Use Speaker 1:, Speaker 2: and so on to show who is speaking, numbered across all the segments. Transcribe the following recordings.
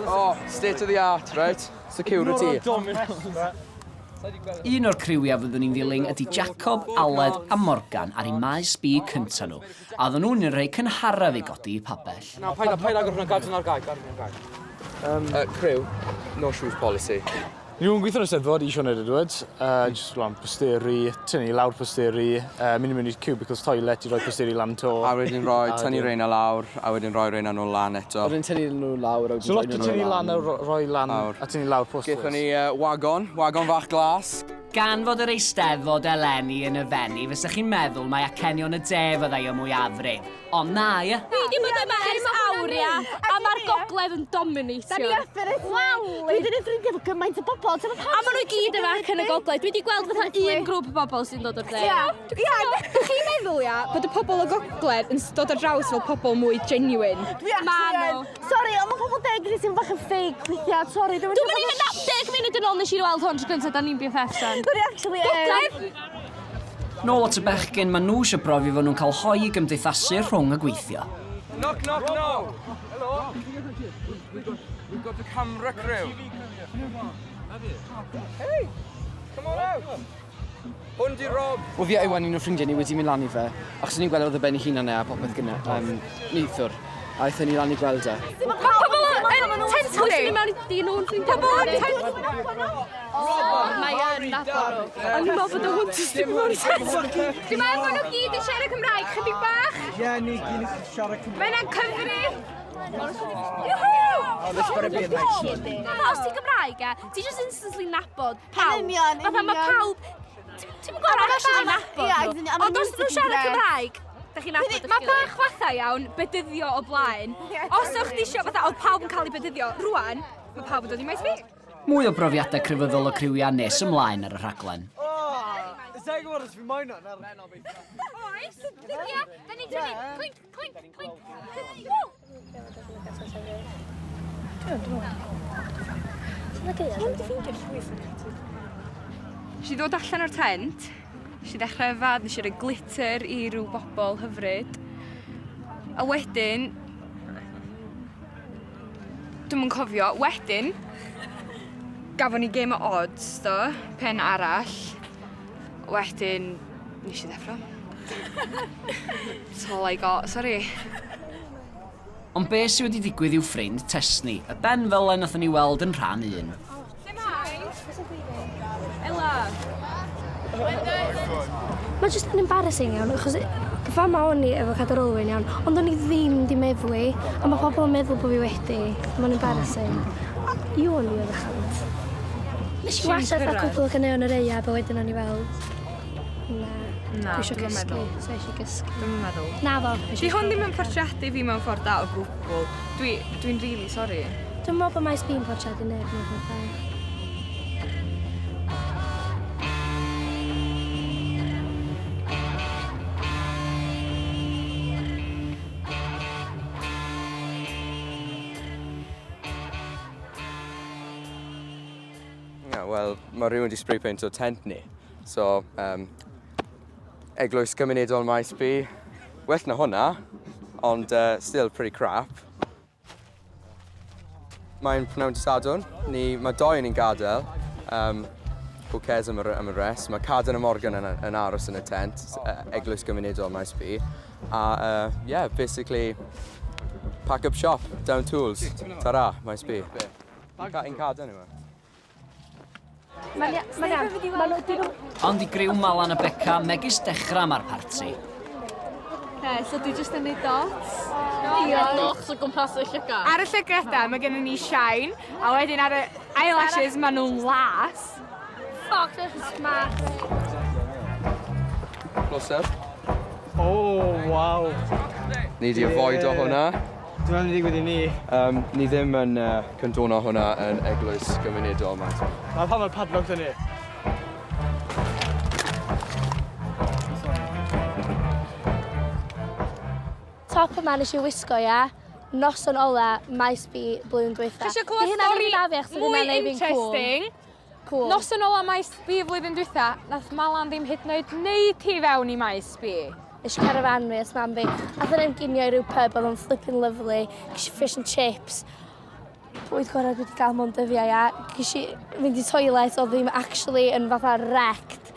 Speaker 1: Oh, state of the art, right? Security.
Speaker 2: Un o'r criwiau fyddwn ni'n ddilyn ydy Jacob, Aled a Morgan ar eu maes B cynta nhw, a oedden nhw'n un o'r rhai cynharaf i godi i pabell.
Speaker 1: Na, paid, paid agor hwnna, gad hwnna'r gau, gad hwnna'r gau. Crew, no shoes policy.
Speaker 3: Ni wedi gweithio yn y Steddfod i Sioned Edwards, jyst lan posteri, tynnu lawr posteri, mynd i mewn i'r cubicles toilet i roi posteri lan to.
Speaker 1: A wedyn rhoi, tynnu reina lawr, a wedyn rhoi reina nôl lan eto.
Speaker 4: Wedyn tynnu nhw lawr a wedyn
Speaker 3: So lot o tynnu lan a rhoi lan a tynnu lawr posters.
Speaker 1: Gaethon ni wagon, wagon fach glas.
Speaker 2: Gan fod yr Eisteddfod eleni yn y Fenni, fysa chi'n meddwl mai acenion y de fyddai y mwyafrif. Ond na, ia?
Speaker 5: Dwi 'di bod yma ers awr, ia, a mae'r gogledd yn dominatio.
Speaker 6: Da ni up in it. Waw! Dwi 'di neud ffrindiau efo gymaint o bobl. Ti'n
Speaker 5: A maen nhw i gyd efo acen y gogledd. Dwi 'di gweld fatha un grŵp o bobl sy'n dod o'r de.
Speaker 6: Ia.
Speaker 7: Ia. Chi'n meddwl, ia, bod y pobl o gogledd yn dod ar draws fel pobl mwy genuine?
Speaker 6: Dwi
Speaker 5: Ma' nhw.
Speaker 6: Sori, ond mae pobl deg sy'n bach yn fake weithiau. Sori,
Speaker 5: dwi'n Dwi'n mynd i 10 munud yn ôl nes i weld hwn tro gyntaf, da ni'n BFFs rwan.
Speaker 6: Dwi'n actually...
Speaker 5: Gogledd!
Speaker 2: Nôl at y bechgyn, maen nhw eisiau brofi fod nhw'n cael hoe i gymdeithasu rhwng y gweithio.
Speaker 1: Knock, knock, no! Hello! We've got, we've got the camera crew. Hey! Come on out! Hwn di Rob.
Speaker 4: Wel fi a Iwan, un o ffrindiau ni, wedi mynd lan i fe, achos o'n i'n gweld oedd e ben ei hunan e a popeth gyda, neithiwr. A aethon ni lan i gweld e.
Speaker 7: Mae pobl yn tent
Speaker 5: Pwy sy'n mewn i dyn nhw'n ffrindiau?
Speaker 7: Pobl yn tent...
Speaker 5: Mae yn nabod nhw.
Speaker 7: O'n i'n meddwl bod y hwn jyst dim mor tent. Dwi'n meddwl bod nhw gyd yn siarad Cymraeg chydig bach.
Speaker 8: Ie, ni gyd yn siarad Cymraeg.
Speaker 7: Mae yna'n cyfri.
Speaker 8: Oh, this better be a nice one.
Speaker 5: Fatha, os ti'n Gymraeg, e, ti just instantly nabod pawb.
Speaker 6: Yn union, yn
Speaker 5: Fatha, mae
Speaker 6: union.
Speaker 5: pawb... Ti'n gwybod actually nabod
Speaker 6: Ie,
Speaker 5: nhw.
Speaker 6: yn union, a ma'
Speaker 5: Ond os
Speaker 6: music
Speaker 5: nhw'n
Speaker 6: yn
Speaker 5: siarad
Speaker 6: grêt.
Speaker 5: Cymraeg, da chi'n nabod eich
Speaker 7: Mae bach fatha iawn, bedyddio o blaen. Os o'ch chi isio, fatha, oedd pawb yn cael ei bedyddio, rwan, mae pawb yn dod i maes B.
Speaker 2: Mwy o brofiadau crefyddol y criwiau nes ymlaen ar y rhaglen.
Speaker 7: Oes, ia, da ni'n tynnu, clink, clink, clink. Nes i ddod allan o'r tent, nes i ddechrau yfad, nes i roi glitter i ryw bobl hyfryd. A wedyn, Dwi'm yn cofio. Wedyn, gafon ni game o odds, do, pen arall. Wedyn, nes i ddeffro. That's all I got, sorry.
Speaker 2: Ond be sy wedi digwydd i'w ffrind Tesni, y ben felen nathon ni weld yn rhan un?
Speaker 7: Lle mae? Ela.
Speaker 9: Mae jyst yn embarrassing iawn, achos fama o'n i efo Cadar Olwyn iawn, ond o'n i ddim di meddwi, a mae pobl yn meddwl bod fi wedi. Mae'n embarrassing. I o'n i oedd chant. Nes i watsiad fatha cwpl o ganeuon yr Aeaf, a wedyn o'n i fel, na,
Speaker 7: Na,
Speaker 9: dwi eisiau
Speaker 7: dwi'm yn
Speaker 9: gysgu,
Speaker 7: meddwl.
Speaker 9: so eisiau gysgu.
Speaker 7: Dwi'm yn meddwl.
Speaker 9: Na fo.
Speaker 7: Di hwn ddim yn portreadu fi mewn ffordd da o gwbl. Dwi, dwi'n really sorry.
Speaker 9: Dwi'n meddwl bod Maes B'n portreadu neb mewn ffordd da.
Speaker 1: Ie, wel, mae rhywun wedi spray paint o tent ni. So, eglwys gymunedol Maes B, well na hwnna, ond still pretty crap. Mae'n pnawn dydd Sadwrn, ni, mae doi yn ni'n gadael. Who cares am y, am y rest. Mae Caden a Morgan yn, yn aros yn y tent, eglwys gymunedol Maes B. A, yeah, basically, pack up shop, down tools. Ta-ra, Maes B. Un Caden yw e.
Speaker 9: Mae'n iawn, mae'n iawn.
Speaker 2: Ond i griw Malan a Beca, megis dechrau mae'r parti.
Speaker 7: Okay, so dwi jyst yn neud dots.
Speaker 5: Diolch. Dots o gwmpas y llygad.
Speaker 7: Ar y llygada mae gennym ni shine, a wedyn ar y eyelashes maen nhw'n las.
Speaker 5: Fuck, this is smart.
Speaker 1: Close up.
Speaker 8: Oh, waw.
Speaker 1: Ni di avoido hwnna.
Speaker 8: Dwi'n meddwl digwydd i ni.
Speaker 1: Ni ddim yn condono hwnna yn eglwys gymunedol, Maes.
Speaker 8: Mae pam mae'r padlock dyn ni.
Speaker 9: Top yma nes i wisgo, ia, noson ola Maes B blwyddyn dwytha.
Speaker 7: Chi eisiau clywed
Speaker 9: Di hynna ddim
Speaker 7: stori
Speaker 9: yn afiach, so
Speaker 7: mwy
Speaker 9: hynna'n neud fi'n cool.
Speaker 7: interesting?
Speaker 9: Cool.
Speaker 7: Noson ola Maes B flwyddyn dwytha, nath Malan ddim hyd yn oed neud hi fewn i Maes B.
Speaker 9: Nes i carafan fi a mam fi. Athon ni am ginio i ryw pub, oedd o'n flipping lovely. Ges i fish and chips. Bwyd gorau dwi wedi cael mewn dyddiau a ges i fynd i toilet oedd ddim actually yn fatha wrecked.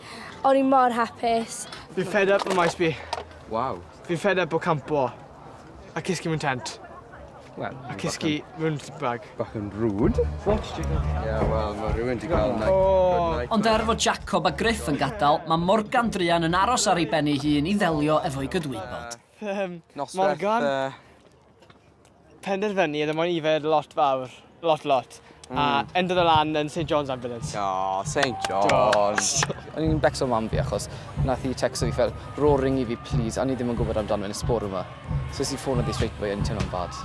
Speaker 9: O'n i mor hapus.
Speaker 8: Fi'n fed up o Maes B.
Speaker 1: Waw.
Speaker 8: Fi'n fed up o campo. A cysgu mewn tent.
Speaker 1: Wel,
Speaker 8: A cysgu mewn sleeping bag.
Speaker 1: Bach yn rude.
Speaker 8: What, Jacob?
Speaker 1: Yeah, wel, mae rhywun di cael night,
Speaker 8: Oh.
Speaker 1: good night.
Speaker 2: Ond er fod Jacob a Griff yn gadael, mae Morgan druan yn aros ar ei ben ei hun i ddelio efo'i gydwybod.
Speaker 1: Noswaith,
Speaker 8: Morgan? Penderfynu oedd e moyn yfed lot fawr. Lot, lot. A endodd e lan yn St John's Ambulance.
Speaker 1: Oh, St John's.
Speaker 4: O'n i'n becso mam fi achos nath hi texto fi fel, ro ring i fi please, a ni ddim yn gwybod amdano fe nes bore yma. So es i ffôn iddi straight away yn teimlo'n bad.